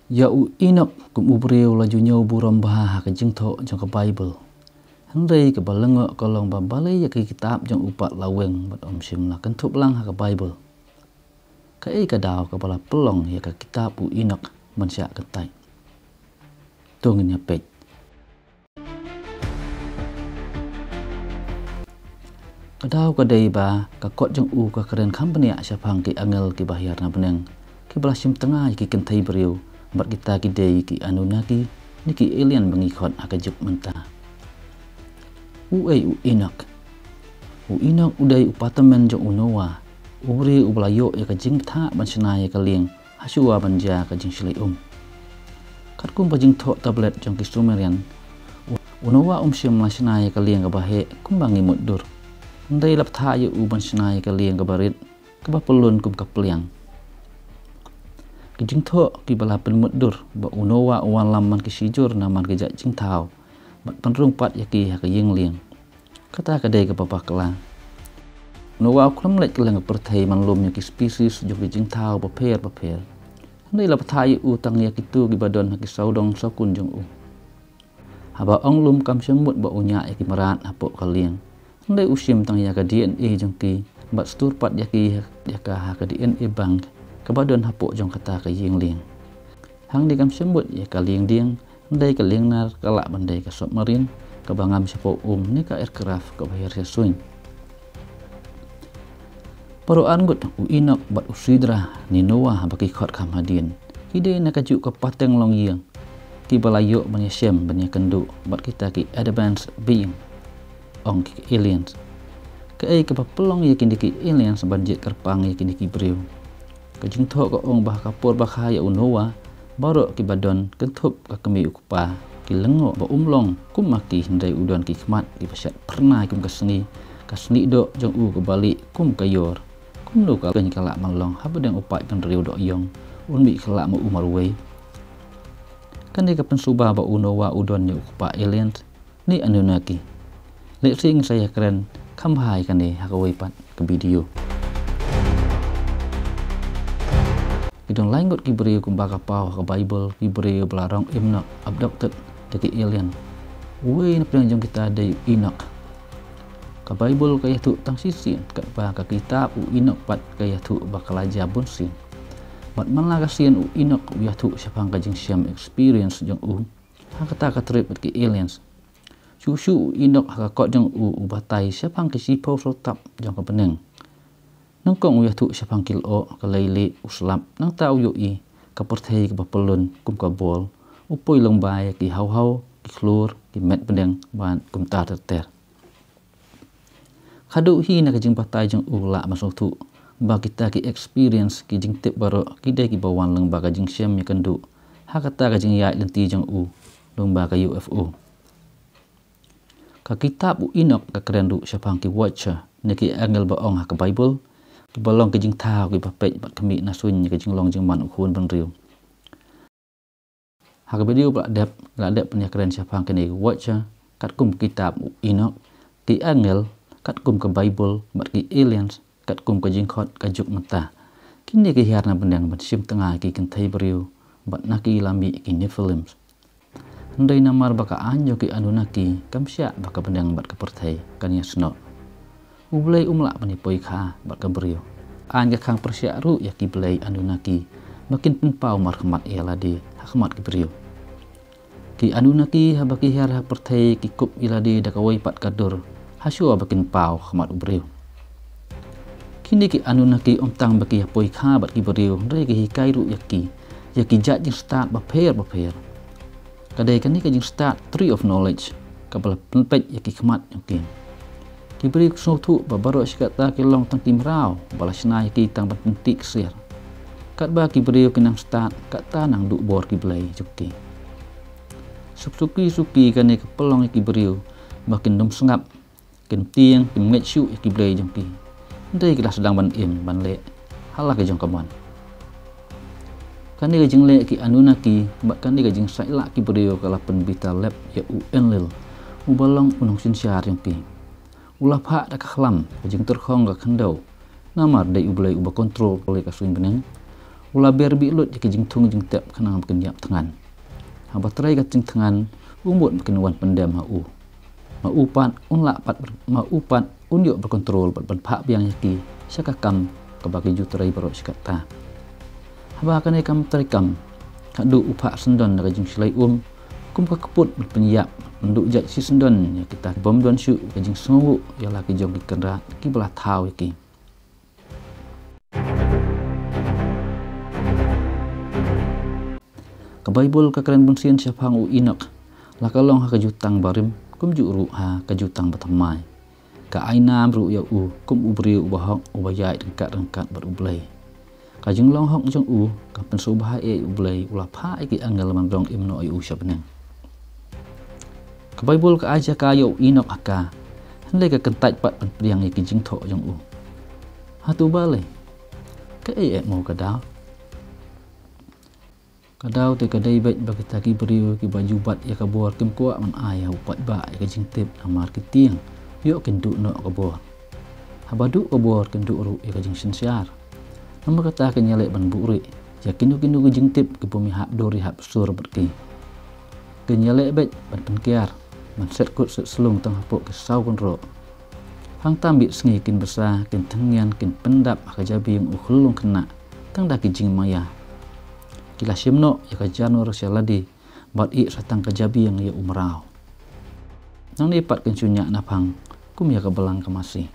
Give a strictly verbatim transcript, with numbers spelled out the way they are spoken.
Ïa u Enok kum u briew la ju ñiew burom bha ha ka jingthoh jong ka Baibl. Hynrei kaba lyngngoh ka long ba balei ïa ka kitab jong u pat la weng bad ym shym la kynthup lang ha ka Baibl. Kaei ka daw kaba la pynlong ïa ka kitab u Enok ban shah kyntait? To ngin ïa peit. Ka daw ka dei ba ka kot jong u ka kren kham bniah shaphang ki angel kiba hiar na bneng, kiba la shim tnga ïa ki kynthei briew, bad kita ki dei ki Anunnaki, ne ki alien ba ngi khot ha ka juk mynta. Uei u Enok? U Enok u dei u patymmen jong u Noah, u briew uba la ïoh ïa ka jingthah ban shna ïa ka lieng hashuwa ban jia ka jingshlei um. Katkum ka jingthoh tablet jong ki Sumerian, u, u Noah um shym la shna ïa ka lieng kaba heh kumba ngi mutdur. Hynrei la bthah ïa u ban shna ïa ka lieng kaba rit, kaba pyllun kum ka pliang. Ki jingthoh kiba la pynmutdur ba u Noah u wanlam man ki shijur na man ki jait jingthaw, bad pynrung pat ïa ki ha ka ïing lieng. Kata ka dei kaba bakla. Noah u khlem leit kylleng ka pyrthei ban lum ïa ki species jong ki jingthaw bapher bapher. Hynrei la bthah ïa u tang ïa kito kiba don ha ki sawdong sawkun jong u. Haba ong lum kam shym mut ba u ñiah ïa ki mrad hapoh ka lieng. Hynrei u shim tang ïa ka D N A jong ki, bad stur pat ïa ki, ïa ka ha ka D N A bank kaba don hapoh jong kata ka ïing lieng. Hangne kam shym mut ïa ka lieng dieng, hynrei ka lieng nar ka lah ban dei ka submarine kaba ngam shapoh um, ne ka aircraft kaba hiar sha suiñ. Baroh arngut u Enok bad u Sidra ne Noah ba ki khot kham hadien, ki dei na kajuh ka pateng longïing, kiba la ïoh ban ïashem ban ïakynduh bad kita ki advanced being, ong ki aliens. Kaei kaba pynlong ïa kine ki aliens ban jied kyrpang ïa kine ki briew? Ka jingthoh ka ong ba ha ka por ba kha ïa u Noah, baroh kiba don kynthup ka kmie u kpa ki lyngngoh ba um long kum ma ki, hynrei u don ki khmat kiba shet phyrnai kum ka sngi, ka snieh doh jong u kaba lieh kum ka ïor. Kumno ka keiñ ka lah ban long hapdeng u paidbynriew doh ïong, un mih ka lah ma u marwei? Kane ka pynsuba ba u Noah u don ïa u kpa aliens ne Anunnaki. Lehse ngin sa ïakren kham bha ïa kane ha kawei pat ka video. Ki don lai ngut ki briew kumba ka paw ha ka Baibl, ki briew ba la rong im noh, abducted da ki alien. Uwei na pdeng jong kita dei u Enok. Ka Baibl ka ïathuh tang shisien, katba ka kitab u Enok pat ka ïathuh ba ka la jia bunsien. Bad man la ka sien u Enok u ïathuh shaphang ka jingshem, experience jong u ha kata ka trip bad ki aliens. Shuh shuh u Enok ha ka kot jong u u batai shaphang ki shiphew sawtap jong ka bneng. Nyngkong u ïathuh shaphang ki lyoh, ka leilieh, u slap, nangta u ïohi ka pyrthei kaba pyllun kum ka bol, u poi lyngba ïa ki hawhaw, ki khlur, ki met bneng bad kumta ter ter. Haduh hi na ka jingbatai jong u lah ban sngewthuh ba kita ki experience, ki jingtip baroh ki dei kiba wan lyngba ka jingshem ïakynduh ha kata ka jingïaid lynti jong u lyngba ka U F O. Ka kitab u Enok ka kren ruh shaphang ki Watcher, ne ki angel ba ong ha ka Baibl, kiba long ki jingthaw kiba peit bad khmih na suiñ ïa ka jinglong jingman u khun bynriew. Ha ka video ba la dep, la dep ban ïakren shaphang kine ki Watcher katkum ka kitab u Enok, ki angel katkum ka Baibl, bad ki aliens katkum ka jingkhot ka juk mynta. Kine ki hiar na bneng ban shim tnga ïa ki kynthei briew, bad na ki la mih ki Nephilim. Hynrei namar ba ka aiñ jong ki Anunnaki kam shah ba ka bneng bad ka pyrthei kan ïasnoh, U Blei um lah ban ïa poi kha bad ka briew. Aiñ ka khang pyrshah ruh ïa ki blei Anunnaki ba kin pynpaw markhmat ïa lade ha khmat ki briew. Ki Anunnaki haba ki hiar ha pyrthei ki kup ïa lade da kawei pat ka dur hashuwa ba kin paw ha khmat u briew. Kine ki Anunnaki ym tang ba ki ïa poi kha bad ki briew, hynrei ki hikai ruh ïa ki ïa ki jait jingstad bapher bapher. Ka dei kane ka jingstad Tree of Knowledge kaba la pynpeit ïa ki khmat jong ki. Ki briew ki sngewthuh ba baroh shi katta ki long tang ki mraw ba la shna ïa ki tang ban pyntih ksiar. Katba ki briew ki nang stad, katta nang duh bor ki blei jong ki. Suki suki kane ka pynlong ïa ki briew ba kin ym sngap, kin tieng, kin ngeit shuh ïa ki blei jong ki. Hynrei ki la sdang ban im ban leh ha la ka jong ka mon. Kane ka jingleh ki Anunnaki bad kane ka jingsaitlah ki briew ka la pynbitar lep ïa u Enlil, uba long u nongsynshar jong ki. U la phah da ka khlam, ka jingtyrkhong, ka khyndew, namar dei U Blei uba kontrol ïa ka suiñ bneng. U la ber bih lut ïa ki jingthung jingtep khnang ba kin ïap thngan. Haba trei ka jingthngan, u mut ba kin wan pyndem ha u. Ma u pat un lah pat, ma u pat un ïoh ba control bad ban phah biang ïa ki sha ka kam kaba ki ju trei baroh shi katta. Haba kane kam trei kam, haduh u phah syndon na ka jingshlei um, kum ka kput ban pynïap, ban duh jait shi syndon ïa kita ki bym don shuh ka jingsngewnguh ïa la ki jong ki kynrad kiba la thaw ïa ki. Ka Baibl ka kren bun sien shaphang u Enok, la ka long ha ka jutang barim, kumjuh ruh ha ka jutang bathymmai. Ka ai nam ruh ïa u kum u briew uba hok, uba ïaid ryngkat ryngkat bad U Blei. Ka jinglong hok jong u ka pynsngewbha ïa U Blei, u la phah ïa ki angel ban rong im noh ïa u sha bneng. Ka Baibl ka ai jaka ïa u Enok ha ka, hynrei ka kyntait pat ban pdiang ïa ki jingthoh jong u. Hato balei? Kaei eh mo ka daw? Ka daw te ka dei beit ba kita ki briew kiba ju bat ïa ka bor kim kwah ban ai ha u paidbah ïa ka jingtip, namar ki tieng ïoh kin duh noh ka bor. Haba duh ka bor kin duh ruh ïa ka jingsynshar. Namar kata kin ïaleh ban buhrieh ïa kino kino ki jingtip ki bym ïahap dur ïahap sur bad ki. Kin ïaleh beit ban pynkiar, ban set kut set slung tang hapoh ki saw kynroh. Hangta bit sngi kin bsa, kin thngian, kin pyndap ha ka jabieng u khyllung khynnah tang da ki jingmaïa. Ki la shim noh ïa ka janwar sha lade bad ïeh sa tang ka jabieng ïa u mraw. Nangne pat kin shu ñiah naphang kum ïa ka balang ka masi.